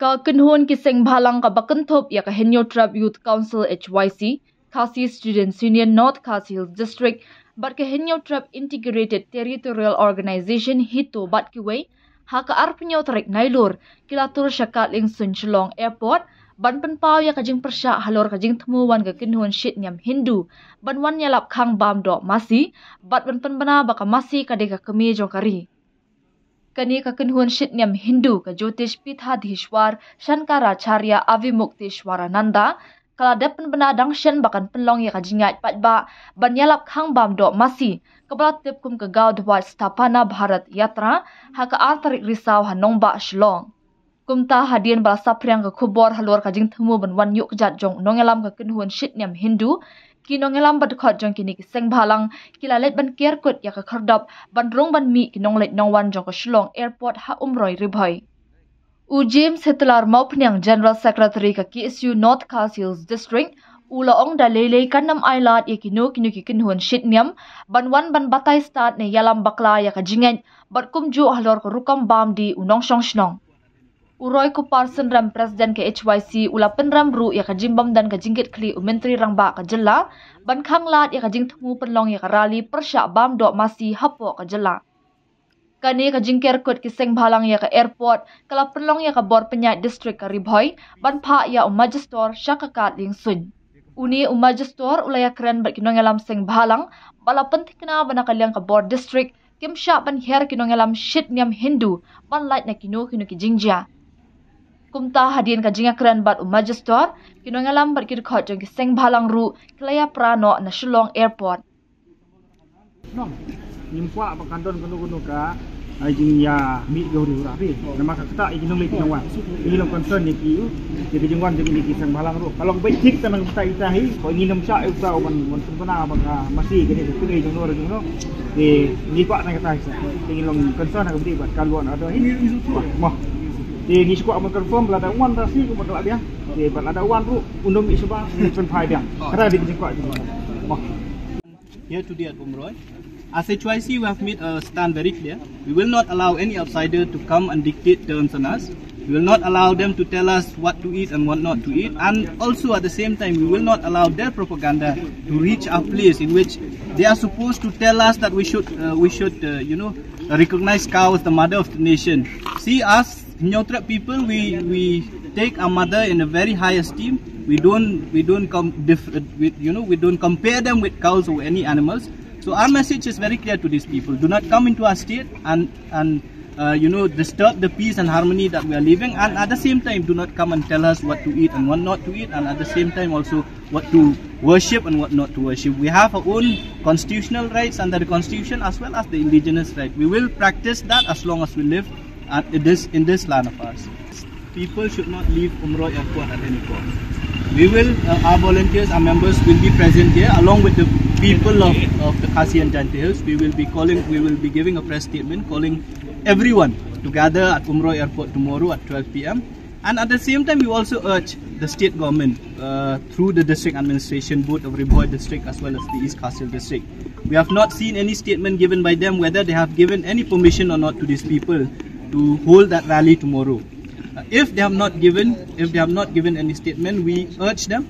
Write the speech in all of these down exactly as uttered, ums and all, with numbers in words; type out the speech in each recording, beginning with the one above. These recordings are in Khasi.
Ka kynhun ki seng bhalang kaba kynthup ïa ka Hynñiewtrep Youth Council H Y C, Khasi Students Union North Khasi Hills District, bad ka Hynñiewtrep Integrated Territorial Organization HITO bad kiwei, ha ka arphew tarik Nailur, ki la tur sha Katlingsuin Shillong Airport, ban pynpaw ïa ka jingpyrshah halor ka jingthmu wan ka kynhun shitniam Hindu, ban wan ïalap khang bam doh masi, bad ban pynbna ba ka masi ka dei ka kmie jong ka ri. Kane ka kynhun shitniam Hindu ka Jyotish Peethadhishwar Shankaracharya Avimukteshwarananda, ka la dep pynbna dang shen ba kan pynlong ïa ka jingïaid paidbah, ban ïalap khang bam doh masi, kaba la tip kum ka Gaudiya Sthapana Bharat Yatra, ha ka ar tarik Risaw ha nongbah Shillong. Kumta hadien ba la saphriang ka khubor halor ka jingthmu ban wan ïuh kjat jong u nongïalam ka kynhun shitniam Hindu, ki nongïalam ba dkhot jong kine ki seng bhalang, ki la leit ban ker kut ïa ka khyrdop, ban rung ban mih ki nongleit nongwan jong ka Shillong Airport ha Umroi Ri Bhoi. U James Hitler Mawphniang, General Secretary ka K S U North Khasi Hills District, u la ong da lei lei kan ym ailad ïa kino kino ki kynhun shitniam, ban wan ban batai stad ne ïalam bakla ïa ka jingngeit, bad kumjuh halor ka rukom bam die u nongshong shnong. U Roy Kupar Synrem, President ka H Y C, u la pynrem ruh ïa ka jingbym don ka jingkitkhlieh u Myntri Rangbah ka jylla, ban khang lad ïa ka jingthmu pynlong ïa ka rally pyrshah bam doh masi hapoh ka jylla. Kane ka jingker kut ki seng bhalang ïa ka airport, ka la pynlong ïa ka bor pynïaid district ka Ri Bhoi, ban phah ïa u Magister sha ka Katlingsuin. Une u Magister u la ïakren bad ki nongïalam seng bhalang, ba la pynthikna ba na ka liang ka bor district, kim shah ban hiar ki nongïalam shitniam Hindu, ban lait na kino kino ki jingjia. Kumta hadien ka jingïakren bad u Magister, ki nongïalam bad ki dkhot jong ki seng bhalang ruh, ki la ïapra noh na Shillong Airport. Nong, ngim kwah ba kan don kano kano ka, ai jingïamih jong u Ri Bhoi. Namar ka ktah ïa ki nongleit ki nongwan. Ngi long concern ïa ki, ïa ki jingwan jong ki seng bhalang ruh. Ka long beit thik tang na ka ktah ita hi, ko ngin ym shah ïa uta u ban, ban pynbna ba ka masi kane ka kmie jong no jong no. Te ngi kwah na ka ktah hi sa. Te ngi long concern ha ka bynta bad ka law and order hi. Mo. Te ngi shu kwah ban confirm lada wan da shi ko ba ka la biang. Te bad lada wan ruh un ym ïa shu ba ngi pynphai biang. Kata dei ka jingkwah jong ngi. Mo. Here today at Umroi. As H Y C, we have made a stand very clear. We will not allow any outsider to come and dictate terms on us. We will not allow them to tell us what to eat and what not to eat. And also at the same time, we will not allow their propaganda to reach our place in which they are supposed to tell us that we should, uh, we should, uh, you know, recognize cow as the mother of the nation. See, us Hynñiewtrep people, we, we take our mother in a very high esteem. We don't, we don't com-, dif-, with, you know, we don't compare them with cows or any animals. So our message is very clear to these people. Do not come into our state and, and, uh, you know, disturb the peace and harmony that we are living. And at the same time, do not come and tell us what to eat and what not to eat. And at the same time, also what to worship and what not to worship. We have our own constitutional rights under the constitution as well as the indigenous right. We will practice that as long as we live, uh, in this, in this land of ours. People should not leave Umroi Airport at any cost. We will, uh, our volunteers, our members will be present here along with the people of, of the Khasi and Jaintia Hills. We will be calling, we will be giving a press statement calling everyone to gather at Umroi Airport tomorrow at twelve p m. And at the same time, we also urge the state government, uh, through the district administration, both of Ri Bhoi district as well as the East Khasi Hills district. We have not seen any statement given by them whether they have given any permission or not to these people to hold that rally tomorrow. Uh, if they have not given, if they have not given any statement, we urge them,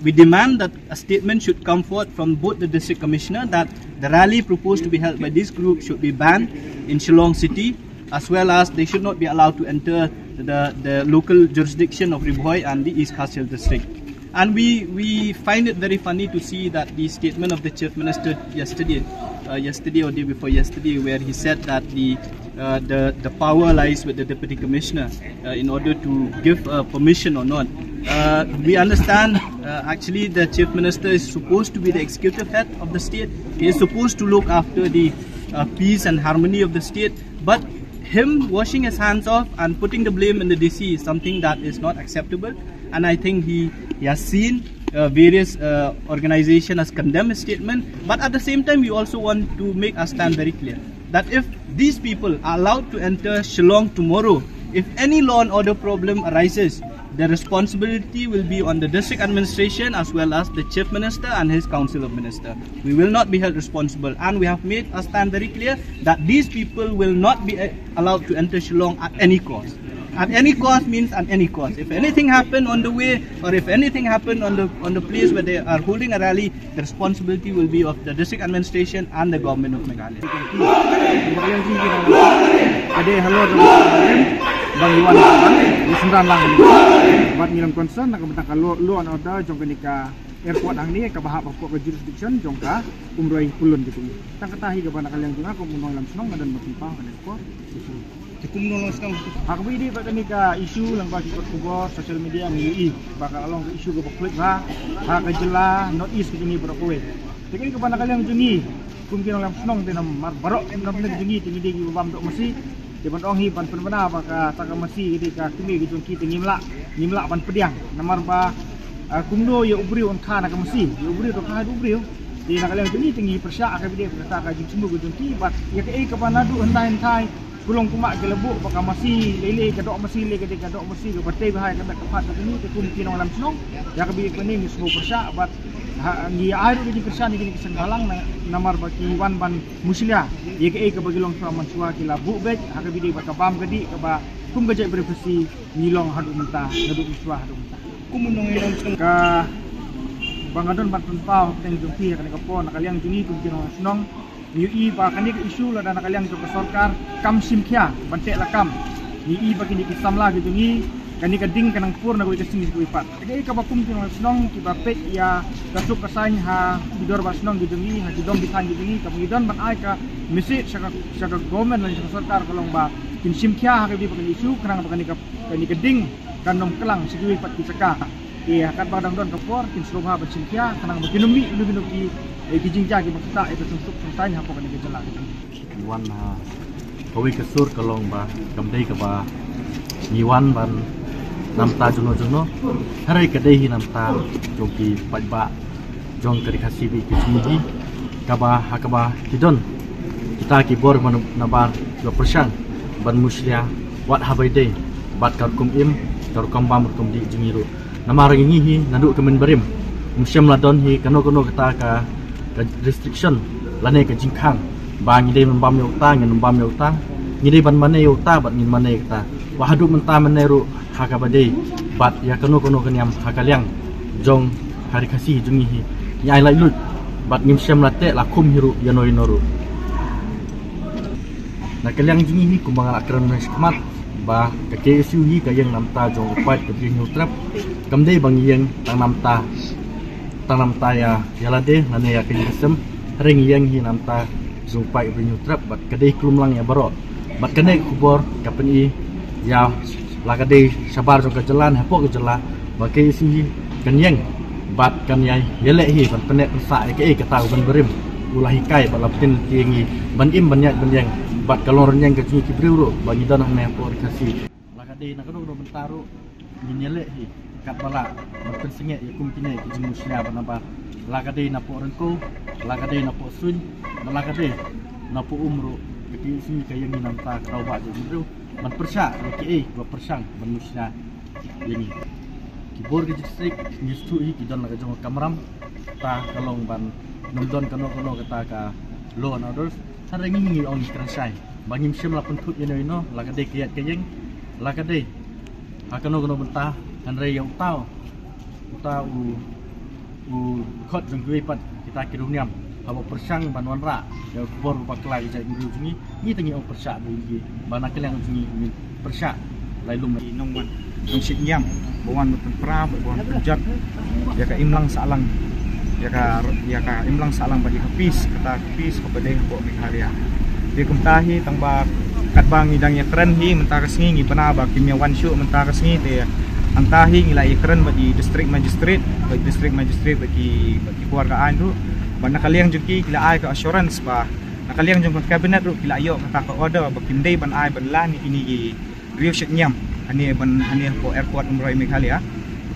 we demand that a statement should come forth from both the district commissioner that the rally proposed to be held by this group should be banned in Shillong city, as well as they should not be allowed to enter the, the local jurisdiction of Ri Bhoi and the East Khasi Hills district. And we, we find it very funny to see that the statement of the Chief Minister yesterday, uh, yesterday or day before yesterday, where he said that the, uh, the, the power lies with the Deputy Commissioner, uh, in order to give, uh, permission or not. Uh, we understand, uh, actually the Chief Minister is supposed to be the executive head of the state. He is supposed to look after the, uh, peace and harmony of the state. But him washing his hands off and putting the blame in the D C is something that is not acceptable. And I think he, he has seen, uh, various, uh, organization has condemned his statement. But at the same time, we also want to make our stand very clear that if these people are allowed to enter Shillong tomorrow, if any law and order problem arises, the responsibility will be on the district administration as well as the Chief Minister and his Council of Minister. We will not be held responsible, and we have made a stand very clear that these people will not be, uh, allowed to enter Shillong at any cost. At any cost means at any cost. If anything happened on the way, or if anything happened on the on the place where they are holding a rally, the responsibility will be of the district administration and the government of Meghalaya. Ka dei halor jong ka rim bang iwan bang isynran lang bad ngilam concern na ka bynta ka law, law and order jong kane ka airport hangne kaba hap hapoh ka jurisdiction jong ka Umroi Pyllun jong ngi. Tang kata hi kaba na ka liang jong nga kum u nongïalam shnong nga don ban pynpaw ha kane ka por. Te kumno long shnong? Ha kaba ïadei bad kane ka issue lyngba ki kot khubor social media ngi ïohi ba ka long ka issue kaba khluit bha ha ka jylla North East ka jong ngi baroh kawei. Te kane kaba na ka liang jong ngi kum ki nongïalam shnong te namar baroh kum na bynta ka jong ngi te ngi dei kiba bam doh masi. Te ban ong hi ban pynbna ba kata ka masi ka dei ka kmie ka jong ki te ngim lah, ngim lah ban pdiang namar ba ah, kumno ïa u briew un kha na ka masi, ïa u briew to kha ïa u briew. Te na ka liang jong ngi te ngi pyrshah ha kaba ïadei bad kata ka jingthmu ka jong ki bad ïa kaei kaba naduh hyntai hyntai ka long kumba ki la buh ba ka masi lei lei, ka doh masi lei, ka dei ka doh masi kaba tei bha ïa ka met ka phad ka jong ngi te kum ki nongïalam shnong. Ïa kaba ïadei bad kane ngi sngewbha pyrshah bad ha ngi ai ruh ka jingkyrshan ïa kine ki seng bhalang na, namar ba ki wan ban mushlia ïa kaei kaba ki long shuwa man shuwa, ki la buh beit ha kaba ïadei bad ka bam ka dih kaba kum ka jaitbynriew Khasi ngi long haduh mynta, naduh mynshuwa haduh mynta. Kum u nongïalam shnong, kaba nga don ban pynpaw hapdeng jong phi ha kane ka por, na ka liang jong ngi kum ki nongïalam shnong ngi ïohi ba kane ka issue lada na ka liang jong ka sorkar kam shim khia ban teh lakam, ngi ïohi ba kine ki samla ki jong ngi kane ka ding ka nang pur na kawei ka sngi sha kawei pat. Te kaei kaba kum ki nongïalam shnong kiba peit ïa ka suk ka saiñ ha ki dorbar shnong ki jong ngi, ha ki dong ki thaiñ ki jong ngi, kaba ngi don ban ai ka message sha ka, sha ka government lane sha ka sorkar ka long ba kin shim khia ha kaba ïadei bad kane ka issue khnang ba kane ka, kane ka ding kan ym klang sha kiwei pat ki jaka. Te ha katba dang don ka por kin sngewbha ban shim khia khnang ba kin ym mih ïa kino kino ki, eh, ki jingjia kiba ktah ïa ka jingsuk jingsaiñ hapoh kane ka jylla. Ki wan ha kawei ka sur ka long ba kam dei kaba ngi wan ban namta jongno jongno. Hynrei ka dei hi namta jong ki paidbah jong ka Ri Khasi ba ki jong ngi kaba ha kaba ki don kita ki bor ban nabar ba pyrshang ban mushlia wat haba ïadei bad ka rukom im, ka rukom bam, rukom dih jong ngi ruh. Namar ngi hi naduh ka mynbarim ngim shym la don hi kano kano kata ka, ka restriction lane ka jingkhang ba ngi dei ban bam ïa uta, ngin bam ïa uta, ngi dei ban mane ïa uta bad ngin mane ïa kata. Ba haduh mynta mynne ruh ha kaba dei bad ïa kano kano ka niam ha ka liang jong ka Ri Khasi jong ngi hi ngi ai laitluid bad ngim shym la teh la khum hi ruh ïano ïano ruh. Na ka liang jong ngi hi kumba nga la kren mynne shakhmat ba ka K S U hi ka ïeng namta jong u paid ka Bri Hynñiewtrep. Kam dei ba ngi ïeng tang namta, tang namta ïa, ïa lade lane ïa ka ïing ka sem. Hynrei ngi ïeng hi namta jong u paid ka Bri Hynñiewtrep bad ka dei khlem lang ïa baroh. Bad kane ka khubor ka pyni ïa la ka dei shabar jong ka jylla ne hapoh ka jylla ba K S U hi kan ïeng bad kan ïai ïaleh hi ban pynneh pynsah ïa kaei kata u ban barim u la hikai bad la pynti ïa ngi ban im ban ïaid ban ïeng bad ka long rynïeng ka jong ngi ki briew ruh ba ngi don hangne hapoh Ri Khasi. La ka dei na kano kano bynta ruh ngin ïaleh hi katba lah ban pynsangeh ïa kum kine ki jingmushlia ba nabar. La ka dei napoh Ryngkew, la ka dei napoh Suiñ, bad la ka dei napoh Um ruh ka K S U ka ïeng hi namta ka daw ba jong ki briew ban pyrshah ïa kiei ba pyrshang ban mushlia ïa ngi. Ki bor ki district ngi sngewthuh hi ki don la ka jong ka kamram, ta ka long ban ym don kano kano kata ka law and orders. Hynrei ngi ngi ong ngi kren shai ba ngim shym la pynthut ïano ïano, la ka dei ka ïaid ka ïeng, la ka dei ha kano kano bynta, hynrei ïa uta, uta u u khot jong kiwei pat kita ki riewniam haba pyrshang ban wanrah ïa u khubor u bakla ïa ka jaitbynriew jong ngi, ngi te ngi ong pyrshah ba ngi, ba na ka liang jong ngi ngi pyrshah lai lum. Ngi nongwan nongshit niam ba wan ban pynpra, ba wan pynjot ïa ka imlang sahlang, ïa ka, ïa ka imlang sahlang bad ïa ka peace, kata ka peace kaba dei hapoh Meghalaya. Te kumta hi tang ba katba ngi dang ïakren hi mynta ka sngi, ngi bna ba kim ïawan shuh mynta ka sngi, te hangta hi ngi la ïakren bad i District Magistrate, bad i District Magistrate bad ki, bad ki kwar ka aiñ ruh. Bad na ka liang jong ki, ki la ai ka assurance ba na ka liang jong ka Cabinet ruh ki la ïoh kata ka order ba kim dei ban ai ban lan ïa kine ki riew shit niam hane ban, hane hapoh Airport Umroi Meghalaya.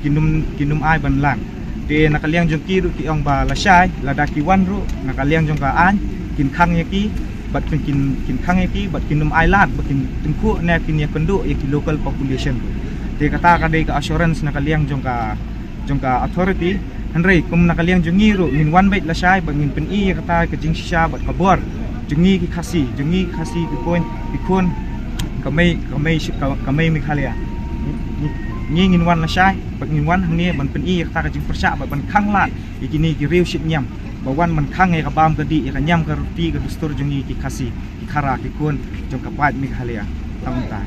Kin ym, kin ym ai ban lan. Te na ka liang jong ki ruh ki ong ba lashai lada ki wan ruh na ka liang jong ka aiñ kin khang ïa ki bad kin, kin, kin khang ïa ki bad kin ym ai lad ba kin tyngkhuh ne kin ïakynduh ïa ki local population. Te kata ka dei ka assurance na ka liang jong ka, jong ka authority. Hynrei kum na ka liang jong ngi ruh ngin wan beit lashai bad ngin pyni ïa kata ka jingshisha bad ka bor jong ngi ki Khasi, jong ngi ki Khasi ki khun, ki khun Ka mei, ka mei, shi- ka, ka mei Meghalaya. Ngi, ngi, ngi ngin wan lashai, bad ngin wan hangne ban pyni ïa kata ka jingpyrshah, bad ban khang lad ïa kine ki riew shit niam. Ba wan ban khang ïa ka bam ka dih, ïa ka niam ka rti, ka dustur jong ngi ki Khasi, ki Khara, ki khun jong ka paid Meghalaya. Tang ta.